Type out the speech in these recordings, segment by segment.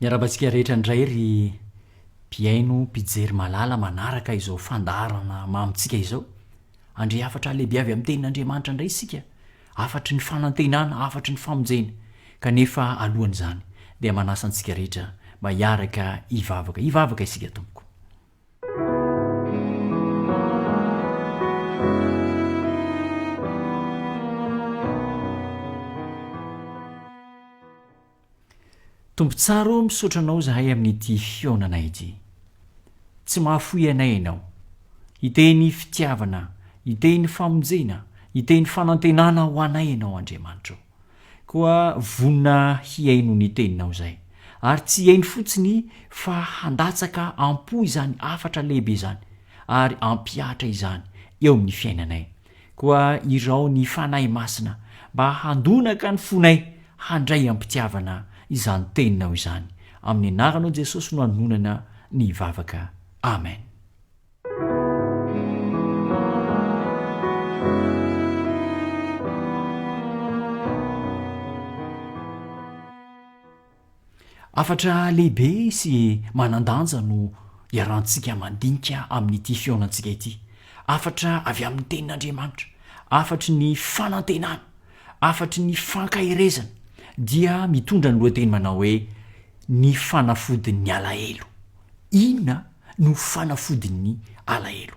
Miarahaba antsika rehetra indray ry mpihaino, mpijery malala manaraka izao fandaharana mamintsika izao. Handre hafatra lehibe avy amin'ny tenin'Andriamanitra indray isika, hafatry ny fanantenana, hafatry ny famonjena. Kanefa alohan'izany dia manasa antsika rehetra mba hiaraka hivavaka. Hivavaka isika tompoko. Tompo tsara ô misaotra anao zahay amin'ity fihaonana ity. Tsy mahafoy anay ianao. Hiteny fitiavana, hiteny famonjena, hiteny fanantenana ho anay ianao Andriamanitra ô. Koa vonona hihaino ny teninao izahay. Ary tsy hihaino fotsiny fa handatsaka am-po izany hafatra lehibe izany ary hampihatra izany eo amin'ny fiainanay. Koa irao ny Fanahy Masina mba handonaka ny fonay handray am-pitiavana izany Teninao izany. Amin'ny Anaranao Jesosy no anononana ny vavaka. Amen. Hafatra lehibe sy manan-danja no iarahantsika mandinika amin'ity fihaonantsika ity. Hafatra avy amin'ny Tenin'Andriamanitra, hafatry ny fanantenana, hafatry ny fankaherezana, dia mitondra ny lohateny manao hoe Ny fanafodin'ny alahelo. Inona no fanafodin'ny alahelo?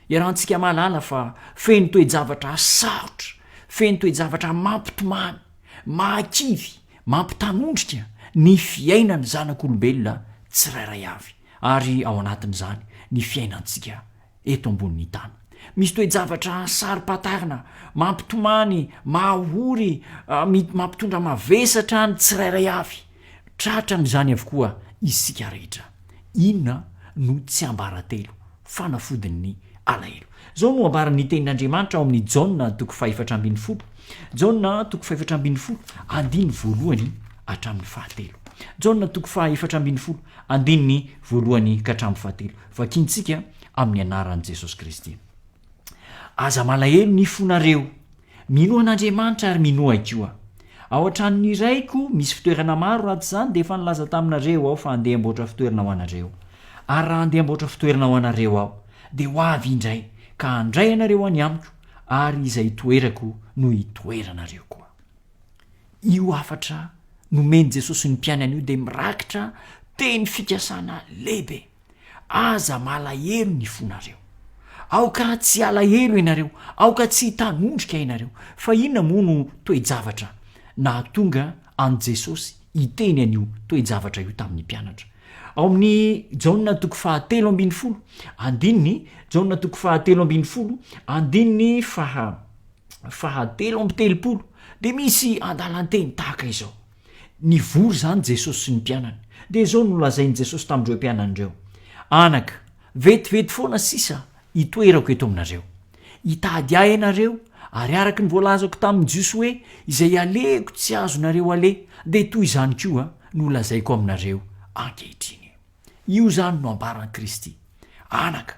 Iarahantsika mahalala fa feno toe-javatra sarotra, feno toe-javatra mampitomany, mahakivy, Mampitanondrika ny fiainan'ny zanak'olombelona tsirairay avy, ary ao anatin'izany ny fiainantsika eto ambonin'ny tany. Misy toe-javatra saro-pantarina, mampitomany, mahaory, mampitondra mavesatra ny tsirairay avy. Tratran'izany avokoa isika rehetra. Inona no tsiambaratelo fanafodin'ny alahelo. Izao no ambaran'ny Tenin'Andriamanitra ao amin'ny Jaona toko fahefatra ambin'ny folo, Jaona toko fahefatra ambin'ny folo, andininy voalohany hatramin'ny fahatelo. Jaona toko faha-efatra ambin'ny folo, andininy voalohany ka hatramin'ny fahatelo. Vakintsika amin'ny anaran'i Jesosy Kristy. Aza malahelo ny fonareo. Minoa an'Andriamanitra ary minoa ahy koa. Ao an-tranon'ny Raiko misy fitoerana maro, raha tsy izany dia efa nilaza taminareo aho fa handeha hamboatra fitoerana ho anareo. Ary raha handeha hamboatra fitoerana ho anareo aho, dia ho avy indray ka handray anareo any amiko, ary izay itoerako no hitoeranareo koa. Io hafatra nomen'i Jesosy ny mpianany io dia mirakitra teny fikasana lehibe. Aza malahelo ny fonareo. Aoka tsy halahelo ianareo, aoka tsy hitanondrika ianareo. Fa inona moa no toe-javatra nahatonga an'i Jesosy hiteny an'io toe-javatra io tamin'ny mpianatra? Ao amin'ny Jaona toko fahatelo ambin'ny folo, andininy, Jaona toko fahatelo ambin'ny folo, andininy faha, fahatelo amby telopolo, dia misy andalan-teny tahaka izao. Nivory izany Jesosy sy ny mpianany. Dia izao no nolazain'i Jesosy tamin'ireo mpianany ireo, Anaka, vetivety foana sisa hitoerako eto aminareo. Hitady ahy ianareo, ary araka ny voalazako tamin'ny Jiosy hoe, 'Izay alehako tsy azonareo aleha', dia toy izany koa no lazaiko aminareo ankehitriny. Io izany no ambaran'i Kristy, Anaka,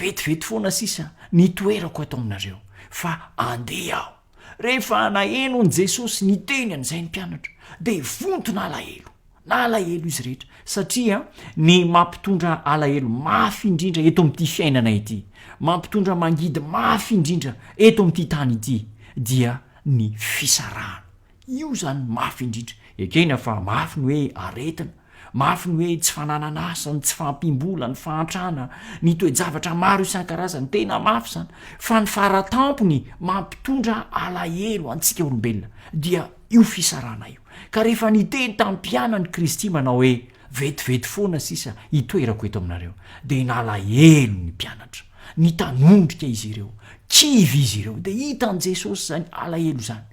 vetivety foana sisa ny hitoerako ato aminareo, fa andeha aho. Rehefa naheno an'i Jesosy niteny an'izay ny mpianatra, dia vonto nalahelo. Nalahelo izy rehetra, satria ny mampitondra alahelo mafy indrindra eto amin'ity fiainana ity, mampitondra mangidy mafy indrindra eto amin'ity tany ity, dia ny fisarahana. Io izany mafy indrindra. Ekena fa mafy ny hoe aretina, mafy ny hoe tsy fananana asa, ny tsy fahampiam-bola, ny fahantrana, ny toe-javatra maro isan-karazany, tena mafy izany. Fa ny faratampony mampitondra alahelo antsika olombelona dia io fisarahana io. Ka rehefa niteny tamin'ny mpianany Kristy manao hoe, Vetivety foana sisa hitoerako eto aminareo, dia nalahelo ny mpianatra. Nitanondrika izy ireo, kivy izy ireo. Dia hitan'i Jesosy izany alahelo izany.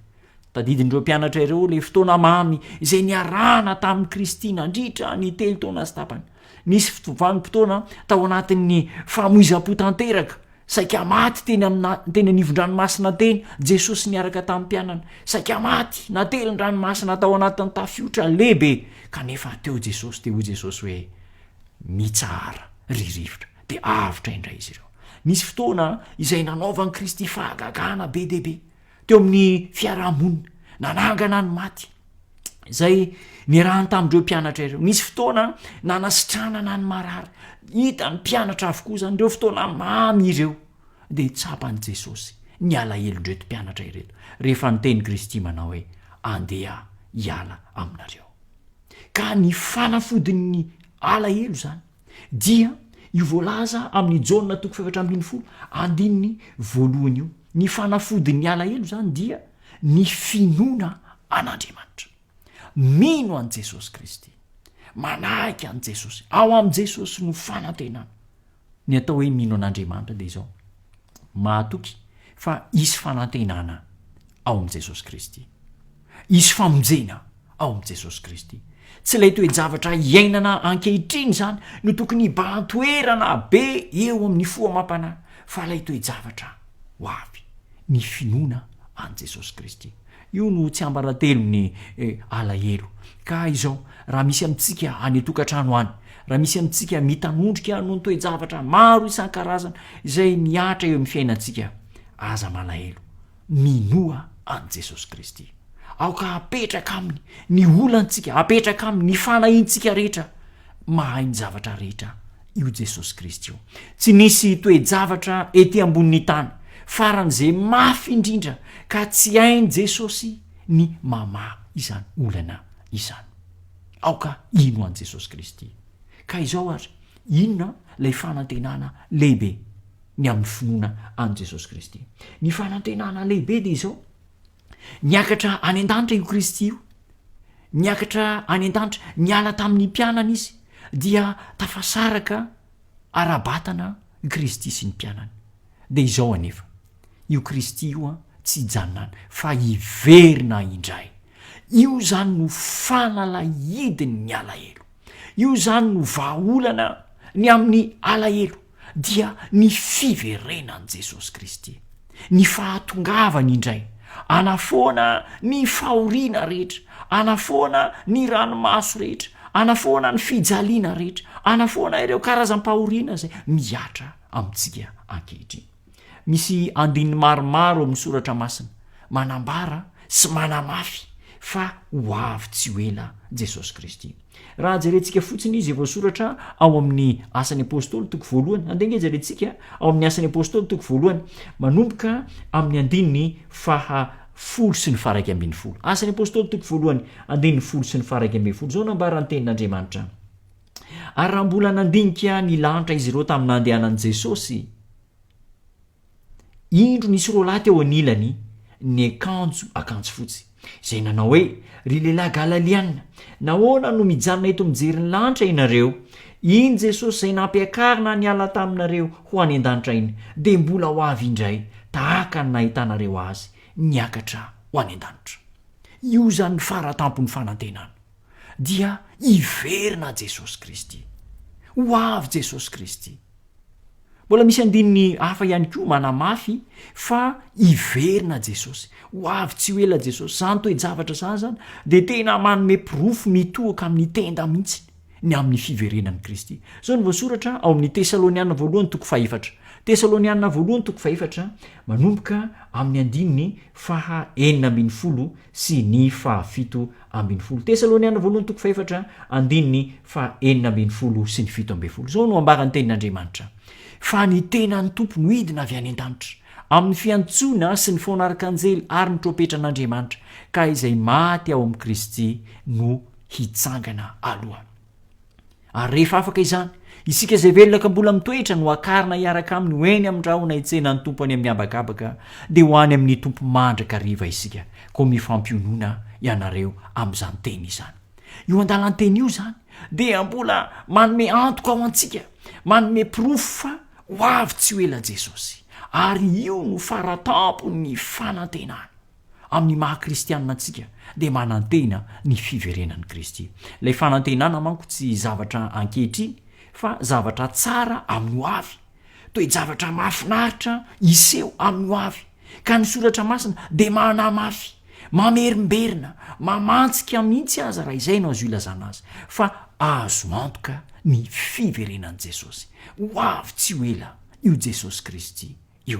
Tadidin'ireo mpianatra ireo ilay fotoana mamy izay niarahana tamin'i Kristy nandritra ny telo taona sy tapany. Nisy vanim-potoana tao anatin'ny famoizam-po tanteraka, saika maty teny amina teny anivon-dranomasina teny Jesosy niaraka tamin'ny mpianany. Saika maty, natelin-dranomasina tao anatin'ny tafiotra lehibe. Kanefa teo Jesosy, dia hoy Jesosy hoe, Mitsahara, ry rivotra. Dia avotra indray izy ireo. Nisy fotoana izay nanaovan'i Kristy fahagagana be dia be. teo amin'ny fiaraha-monina, nanangana ny maty. Izay niarahany tamin'ireo mpianatra ireo. Nisy fotoana nanasitranana ny marary. Hitan'ny mpianatra avokoa izany ireo fotoana mamy ireo. Dia tsapan'i Jesosy ny alahelon-dreto mpianatra ireto rehefa niteny Kristy manao hoe, Andeha hiala aminareo. Ka ny fanafodin'ny alahelo izany dia io voalaza amin'ny Jaona toko faha-14 andininy voalohany io. Ny fanafodin'ny alahelo izany dia ny finoana an'Andriamanitra. Mino an'i Jesosy Kristy. Manaiky an'i Jesosy. Ao amin'i Jesosy no fanantenana. Ny atao hoe mino an'Andriamanitra dia izao, mahatoky fa hisy fanantenana ao amin'i Jesosy Kristy. Hisy famonjena ao amin'i Jesosy Kristy. Tsy ilay toe-javatra iainana ankehitriny izany no tokony hibahan-toerana be eo amin'ny fo amam-panahy, fa ilay toe-javatra ho avy, ny finoana an'i Jesosy Kristy. Io no tsiambaratelon'ny alahelo. Ka izao, raha misy amintsika any an-tokantrano any, raha misy amintsika mitanondrika noho ny toe-javatra maro isan-karazany izay mihatra eo amin'ny fiainantsika, aza malahelo. Minoa an'i Jesosy Kristy. Aoka hapetraka Aminy ny olantsika, hapetraka Aminy ny fanahintsika rehetra. Mahay ny zavatra rehetra io Jesosy Kristy io. Tsy nisy toe-javatra ety ambonin'ny tany faran'izay mafy indrindra ka tsy hain'i Jesosy ny mamaha izany olana izany. Aoka hino an'i Jesosy Kristy. Ka izao ary, inona ilay fanantenana lehibe ny amin'ny finoana an'i Jesosy Kristy? Ny fanantenana lehibe dia izao, Niakatra any an-danitra io Kristy io. Niakatra any an-danitra, niala tamin'ny mpianany izy, dia tafasaraka ara-batana i Kristy sy ny mpianany. Dia izao anefa, io Kristy io an, tsy hijanona any, fa hiverina indray. Io izany no fanalahidin'ny alahelo. Io izany no vahaolana ny amin'ny alahelo. dia ny fiverenan'i Jesosy Kristy, ny fahatongavany indray, hanafoana ny fahoriana rehetra, hanafoana ny ranomaso rehetra, hanafoana ny fijaliana rehetra, hanafoana ireo karazam-pahoriana izay mihatra amintsika ankehitriny. Misy andininy maromaro ao amin'ny Soratra Masina manambara sy manamafy fa ho avy tsy ho ela Jesosy Kristy. Raha jerentsika fotsiny izay voasoratra ao amin'ny Asan'ny Apostoly toko voalohany, andeha ange jerentsika ao amin'ny Asan'ny Apostoly toko voalohany, manomboka amin'ny andininy faha folo sy ny faharaika ambin'ny folo. Asan'ny Apostoly toko voalohany, andininy folo sy ny faharaika ambin'ny folo. Izao nambaran'ny tenin'Andriamanitra. Ary raha mbola nandinika ny lanitra izy ireo tamin'ny nandehanan'i Jesosy, Indro nisy roalahy teo anilany niakanjo akanjo fotsy, izay nanao hoe, Ry lehilahy Galaliana, nahoana no mijanona eto mijery ny lanitra ianareo? Iny Jesosy izay nampiakarina niala taminareo ho any an-danitra iny, dia mbola ho avy indray, tahaka ny nahitanareo Azy niakatra ho any an-danitra. Io izany ny fara-tampon'ny fanantenana. Dia hiverina Jesosy Kristy. Ho avy Jesosy Kristy. Mbola misy andininy hafa ihany koa manamafy fa hiverina Jesosy. Ho avy tsy ho ela Jesosy. Izany toe-javatra izany izany dia tena manome porofo mitohoka amin'ny tenda mihitsy ny amin'ny fiverenan'i Kristy. Izao no voasoratra ao amin'ny Tesaloniana voalohany toko fahefatra. Tesaloniana voalohany toko fahefatra manomboka amin'ny andininy faha 16 sy ny faha 17. Tesaloniana voalohany toko fahefatra andininy faha 16 sy ny 17. Izao no ambaran'ny tenin'Andriamanitra, Fa ny tenan'ny Tompo no hidina avy any an-danitra, amin'ny fiantsoana sy ny feon'arkanjely ary ny trompetran'Andriamanitra, ka izay maty ao amin'i Kristy no hitsangana aloha. Ary rehefa afaka izany, isika izay velona ka mbola mitoetra no hakarina hiaraka aminy ho eny amin'ny rahona hitsena ny Tompo any amin'ny habakabaka, dia ho any amin'ny Tompo mandrakariva isika. Koa mifampionona ianareo amin'izany teny izany. Io andalan-teny io izany dia mbola manome antoka ho antsika, manome porofo fa ho avy tsy ho ela Jesosy. Ary io no faratampon'ny fanantenana. Amin'ny maha kristianina antsika dia manantena ny fiverenan'i Kristy. Ilay fanantenana manko tsy zavatra ankehitriny fa zavatra tsara amin'ny ho avy. Toe-javatra mahafinaritra hiseho amin'ny ho avy. Ka ny soratra masina dia manamafy, mamerimberina, mamantsika mihitsy aza raha izay no azo ilazana azy fa azo antoka ny fiverenan'i Jesosy. Ho avy tsy ho ela io Jesosy Kristy. io.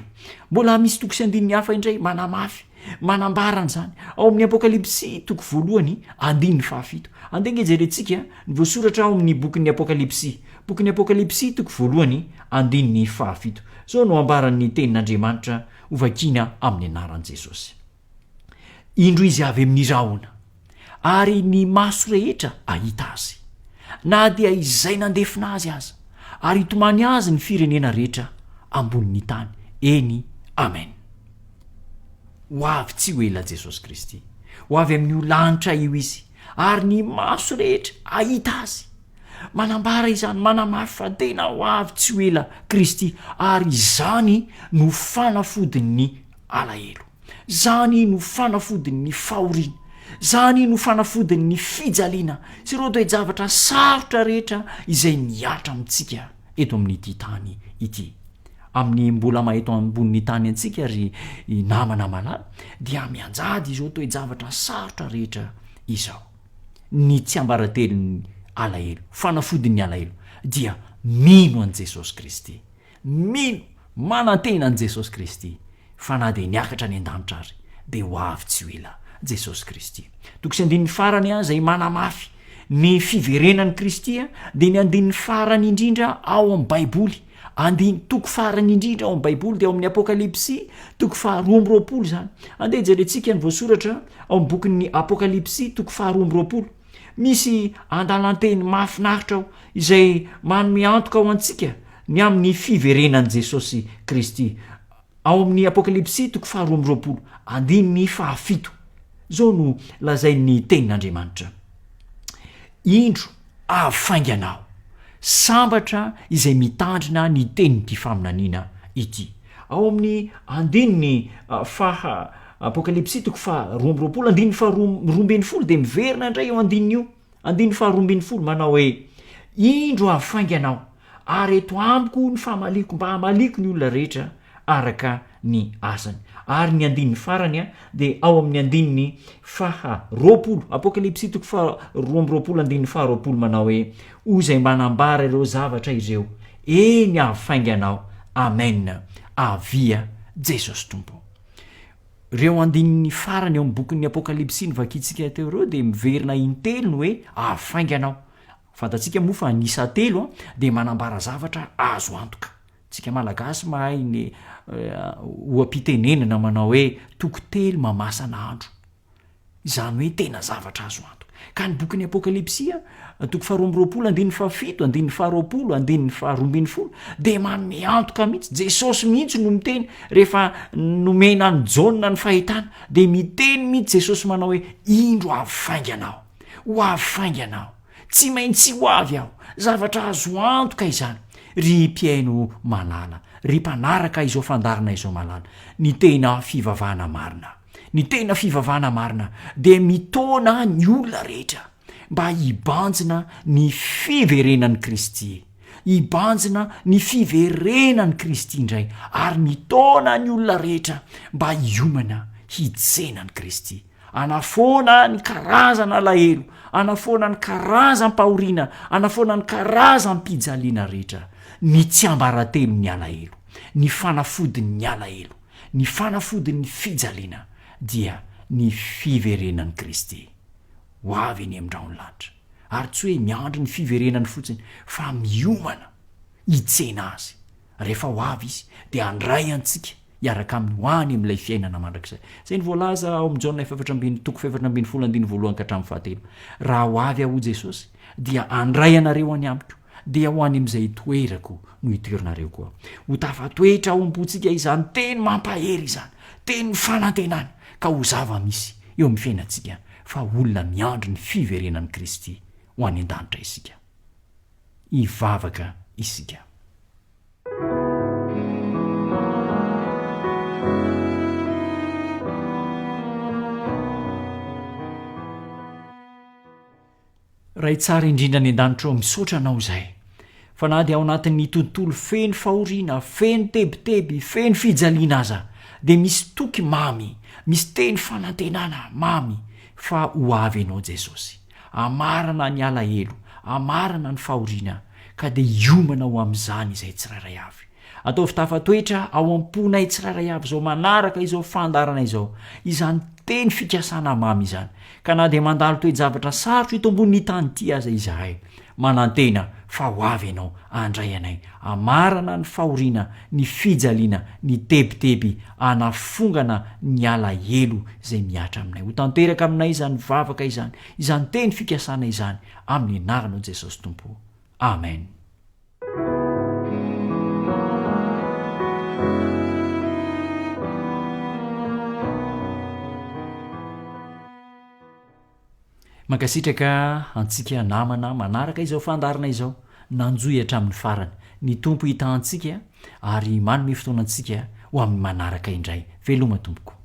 Mbola misy toko sy andininy hafa indray manamafy, manambara an'izany. Ao amin'ny Apokalypsy toko voalohany, andininy fahafito. Andeha ange jerentsika ny voasoratra ao amin'ny bokin'ny Apokalypsy. Bokin'ny Apokalypsy toko voalohany, andininy fahafito. Izao no ambaran'ny tenin'Andriamanitra hovakiana amin'ny anaran'i Jesosy. Indro izy avy amin'ny rahona, ary ny maso rehetra hahita azy, na dia izay nandefona azy aza, ary hitomany azy ny firenena rehetra ambonin'ny tany. Eny, amen. Ho avy tsy ho ela Jesosy Kristy. Ho avy amin'io lanitra io Izy, ary ny maso rehetra hahita Azy. Manambara izany, manamafy fa tena ho avy tsy ho ela Kristy, ary izany no fanafodin'ny alahelo. Zany no fanafodin'ny fahoriana, zany no fanafodin'ny fijaliana sy ireo toe-javatra sarotra rehetra izay mihatra amintsika eto amin'ity tany ity. Amin'ny mbola maha eto ambonin'ny tany antsika ry namana malala dia mianjady izao toe-javatra sarotra rehetra izao. Ny tsiambaratelon'ny alahelo, fanafodin'ny alahelo dia mino an'i Jesosy Kristy. Mino, manantena an'i Jesosy Kristy fa na dia niakatra any an-danitra ary dia ho avy tsy ho ela Jesosy Kristy. Toko sy andininy farany izay manamafy ny fiverenan'i Kristy dia ny andininy farany indrindra ao amin'ny Baiboly. Andiny toko farany indrindra ao amin'ny Baiboly dia ao amin'ny Apokalypsy toko faharoa amby 20 izany. Andeha jerentsika ny voasoratra ao amin'ny bokin'ny Apokalypsy toko faharoa amby 20. Misy andalan-teny mahafinaritra ao izay manome antoka ho antsika ny amin'ny fiverenan'i Jesosy Kristy. Ao amin'ny Apokalypsy toko faharoa amby 20, andininy fahafito, izao no lazain'ny Tenin'Andriamanitra, Indro avy faingana Aho, sambatra izay mitandrina ny tenin'ity faminaniana ity. Ao amin'ny andininy faha Apokalypsy toko faha 22, andininy faha 12 dia miverina indray io andininy io. Andininy faha 12 manao hoe, Indro avy faingana Aho, ary eto amiko ny famaliako mba hamaliako ny olona rehetra araka ny asany. Ary ny andininy farany dia ao amin'ny andininy faha 20, Apokalypsy toko faha 22 andininy faha 20 manao hoe, Ho izay manambara ireo zavatra ireo, eny avy faingana Aho. Amen. Avia Jesosy Tompo. Ireo andininy farany ao amin'ny bokin'ny Apokalypsy novakintsika teo ireo dia miverina intelo ny hoe avy faingana Aho. Fantatsika moa fa ny isa telo dia manambara zavatra azo antoka. Tsika Malagasy mahay ny oha-pitenenana manao hoe toko telo mamasa nahandro. Izany hoe tena zavatra azo antoka. Ka ny bokin'ny Apokalypsy, toko faharoa amby 20, andininy fahafito, andininy faharoapolo, andininy faharoa ambin'ny folo, dia manome antoka mihitsy. Jesosy mihitsy no miteny rehefa nomena an'i Jaona ny fahitana, dia miteny mihitsy Jesosy manao hoe, Indro avy faingana Aho. Ho avy faingana Aho. Tsy maintsy ho avy Aho. Zavatra azo antoka izany. Ry mpihaino malala, ry mpanaraka izao fandaharana izao malala, ny tena fivavahana marina. Ny tena fivavahana marina dia mitaona ny olona rehetra mba hibanjina ny fiverenan'i Kristy, hibanjina ny fiverenan'i Kristy indray, ary mitaona ny olona rehetra mba hiomana hitsena an'i Kristy, hanafoana ny karazana alahelo, hanafoana ny karazam-pahoriana, hanafoana ny karazam-pijaliana rehetra, ny tsiambaratelon'ny alahelo, ny fanafodin'ny alahelo. Ny fanafodin'ny fijaliana dia ny fiverenan'i Kristy. Ho avy eny amin-drahon'ny lanitra. Ary tsy hoe miandry ny fiverenany fotsiny fa miomana hitsena Azy. Rehefa ho avy Izy dia handray antsika hiaraka Aminy ho any amin'ilay fiainana mandrakizay. Izay no voalaza ao amin'ny Jaona efatra ambin'ny toko fahefatra ambin'ny folo andininy voalohany ka hatramin'ny fahatelo. Raha ho avy Aho hoy Jesosy dia handray anareo any amiko dia ho any amin'izay itoerako no hitoeranareo koa. Ho tafatoetra ao am-pontsika izany teny mampahery izany, tenin'ny fanantenana, ka ho zava-misy eo amin'ny fiainantsika fa olona miandry ny fiverenan'i Kristy ho any an-danitra isika. Hivavaka isika. Ray tsara indrindra any an-danitra ô, misaotra Anao izahay fa na dia ao anatin'ny tontolo feno fahoriana, feno tebiteby, feno fijaliana aza dia misy toky mamy, misy teny fanantenana mamy fa ho avy Ianao Jesosy. Hamarana ny alahelo, hamarana ny fahoriana ka dia hiomana ho amin'izany izahay tsirairay avy. Ataovy tafatoetra ao am-ponay tsirairay avy izao manaraka izao fandaharana izao, izany teny fikasana mamy izany, ka na dia mandalo toe-javatra sarotra eto ambonin'ny tany ity aza izahay, manantena fa ho avy Ianao handray anay, hamarana ny fahoriana, ny fijaliana, ny tebiteby, hanafongana ny alahelo izay mihatra aminay. Ho tanteraka aminay izany vavaka izany, izany teny fikasana izany, amin'ny anaranao Jesosy Tompo. Amen. Mankasitraka antsika namana manaraka izao fandaharana izao, nanjohy hatramin'ny farany. Ny Tompo hitaha antsika ary manome fotoana antsika ho amin'ny manaraka indray. Veloma tompoko.